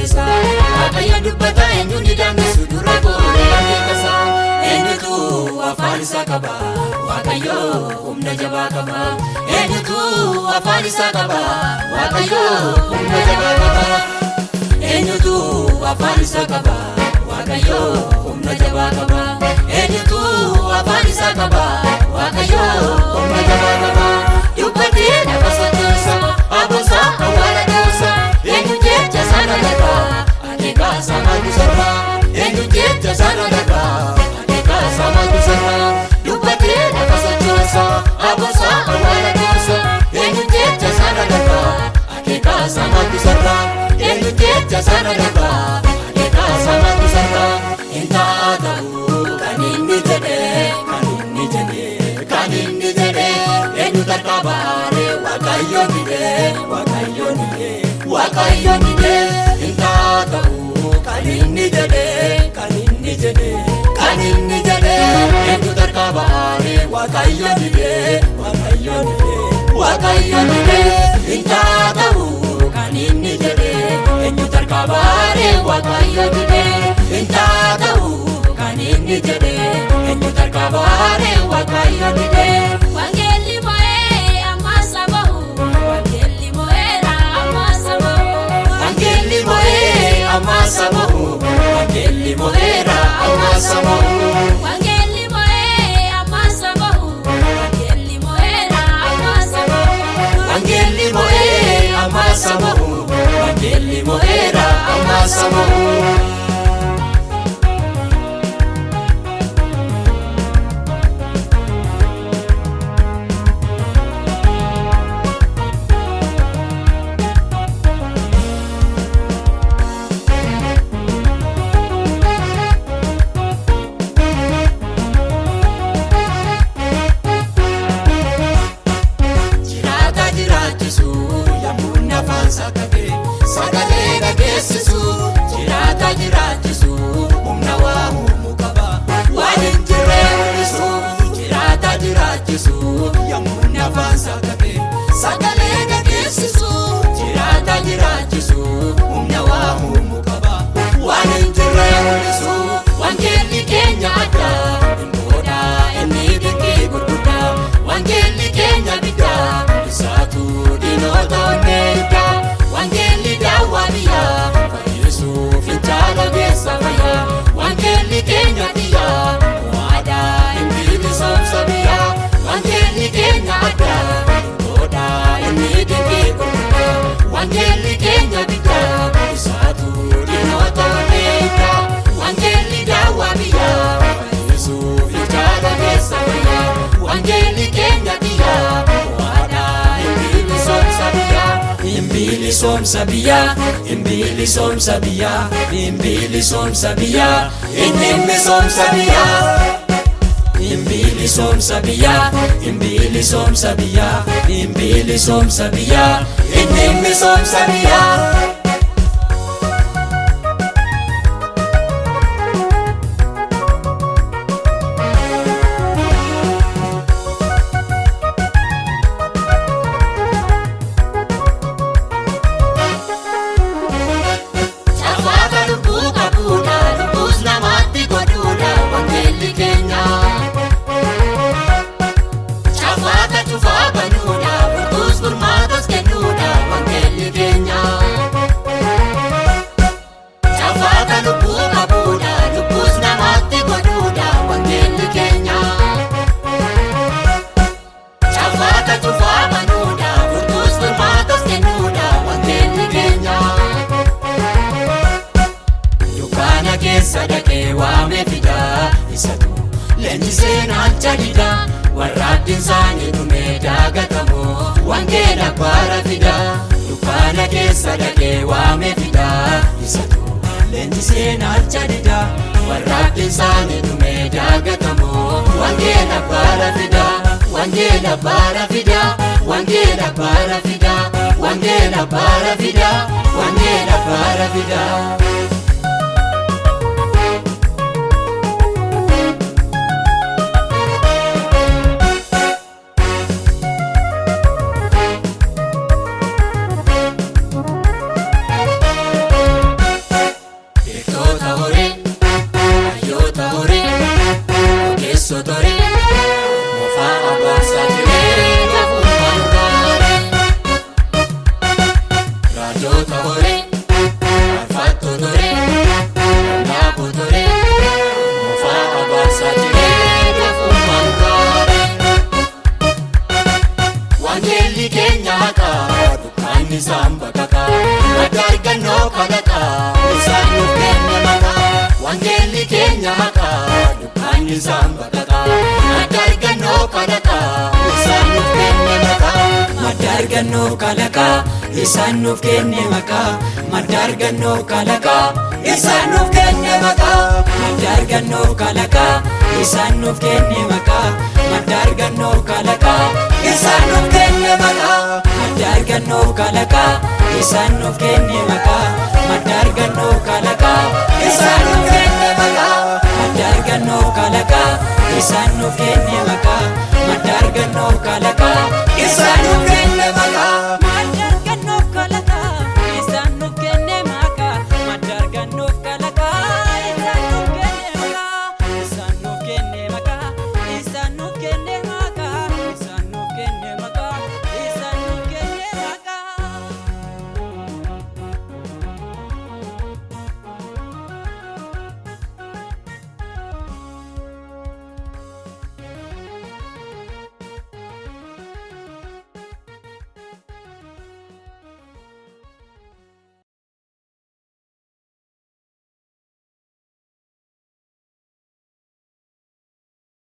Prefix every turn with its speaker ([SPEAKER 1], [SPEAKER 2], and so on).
[SPEAKER 1] sagalee. Waaqayyo dubbata eenyu ni daangessu dura gooree akeekasa. Eenyutu afaan isaa qaba? Waaqayyo humna jabaa qaba. Eenyutu afaan isaa qaba? Waaqayyo humna jabaa qaba. Eenyutu afaan isaa qaba? Waaqayyo humna jabaa qaba. Eenyutu afaan isaa qaba? Waaqayyo humna jabaa qaba. Dubbatee lafa sochoosa, aboosa awwaala dhoosa. Eenyu jecha sana darba? Akeeka isaa maaltu sarba? Eenyu jecha sana darba? Akeeka isaa maaltu sarba? Dubbatee lafa sochoosa, aboosa awwaala dhoosa. Eenyu jecha sana darba? Akeeka isaa maaltu sarba? Eenyu jecha sana darba? Akeeka isaa maaltu sarba? Hin taa'u kan inni jedhe, kan inni jedhe, kan inni jedhe. Eenyu tarkaa baaree Waaqayyo dide, Waaqayyo dide, Waaqayyo dide. Hin taa'u kan inni jedhe, kan inni jedhe, kan inni jedhe. Eenyu tarkaa baaree Waaqayyo dide, Waaqayyo dide, Waaqayyo dide. Hin taa'u kan inni jedhe, eenyu tarkaa baaree Waaqayyo dide. Hin taa'u kan inni jedhe, eenyu tarkaa baaree Waaqayyo dide.
[SPEAKER 2] Wangeelli mo'ee amma sabahu. Wangeelli mo'eera amma sabahu.
[SPEAKER 1] Wangeelli mo'ee amma sabahu. Wangeelli mo'eera amma sabahu.
[SPEAKER 2] Wangeelli mo'ee amma sabahu. Wangeelli mo'eera amma sabahu.
[SPEAKER 1] Wangeelli mo'ee amma sabahu. Wangeelli mo'eera amma sabahu. Jiraata jiraachisu yemmuu afaan sakkate sagalee dhageessisu. Jiraata jiraachisu humna waa uumuu qaba waan hin jirre mul'isu. Jiraata jiraachisu yemmuu afaan sakkate sagalee dhageessisu. Jiraata jiraachisu humna waa uumuu qaba waan hin jirre mul'isu. Wangeelli keenya adda hin booda inni dinqii gurguddaa. Wangeelli keenya biddaa isaatu diinota onnee iddaa. Wangeelli daawwaa biyyaa fayyisuuf fincaala keessa fayyaa. Wangeelli keenya xiyyaa waadaa inni bilisoomsa biyyaa. Wangeelli keenya adda hin booda inni dinqii gurguddaa. Wangeelli keenya biddaa isaatu diinota onnee iddaa. Wangeelli daawwaa biyyaa fayyisuuf fincaala keessa fayyaa. Wangeelli keenya xiyyaa waadaa inni bilisoomsa biyyaa. Imbilisoomsa biyyaa, imbilisoomsa biyyaa, imbilisoomsa biyyaa, inni misoomsa biyyaa. Imbilisoomsa biyyaa, imbilisoomsa biyyaa, imbilisoomsa biyyaa, inni misoomsa biyyaa. Cafaata lubbuu qabuudha, lubbuus namaatti godhuudha, wangeelli keenya. Cafaata cufaa banuudha, furtuus furmaatas kennuudha, wangeelli keenya. Cafaata lubbuu qabuudha, lubbuus namaatti godhuudha, wangeelli keenya. Cafaata cufaa banuudha, furtuus furmaatas kennuudha, wangeelli keenya. Dukkaana keessa dhaqee waame fidaa isatu leenjisee naalcha didaa. Warra abdiin isaanii dhumee daagatamoo wangeela baara fidaa. Dukkaana keessa dhaqee waame fidaa isatu leenjisee naalcha didaa. Warra abdiin isaanii dhumee daagatamoo wangeela baara fidaa. Wangeela baara fidaa, wangeela baara fidaa, wangeela baara fidaa, wangeela baara fidaa. Diinni isaan baqata. Madda argannoo kalaqaa isaan nuuf kenne maqaa.
[SPEAKER 3] Madda argannoo kalaqaa isaan nuuf kenne maqaa. Madda argannoo kalaqaa isaan nuuf kenne maqaa. Madda argannoo kalaqaa isaan nuuf kenne maqaa. Madda argannoo kalaqaa isaan nuuf kenne maqaa. Madda argannoo kalaqaa isaan nuuf kenne maqaa. Madda argannoo kalaqaa isaan nuuf kenne maqaa. Madda argannoo kalaqaa isaan nuuf kenne maqaa.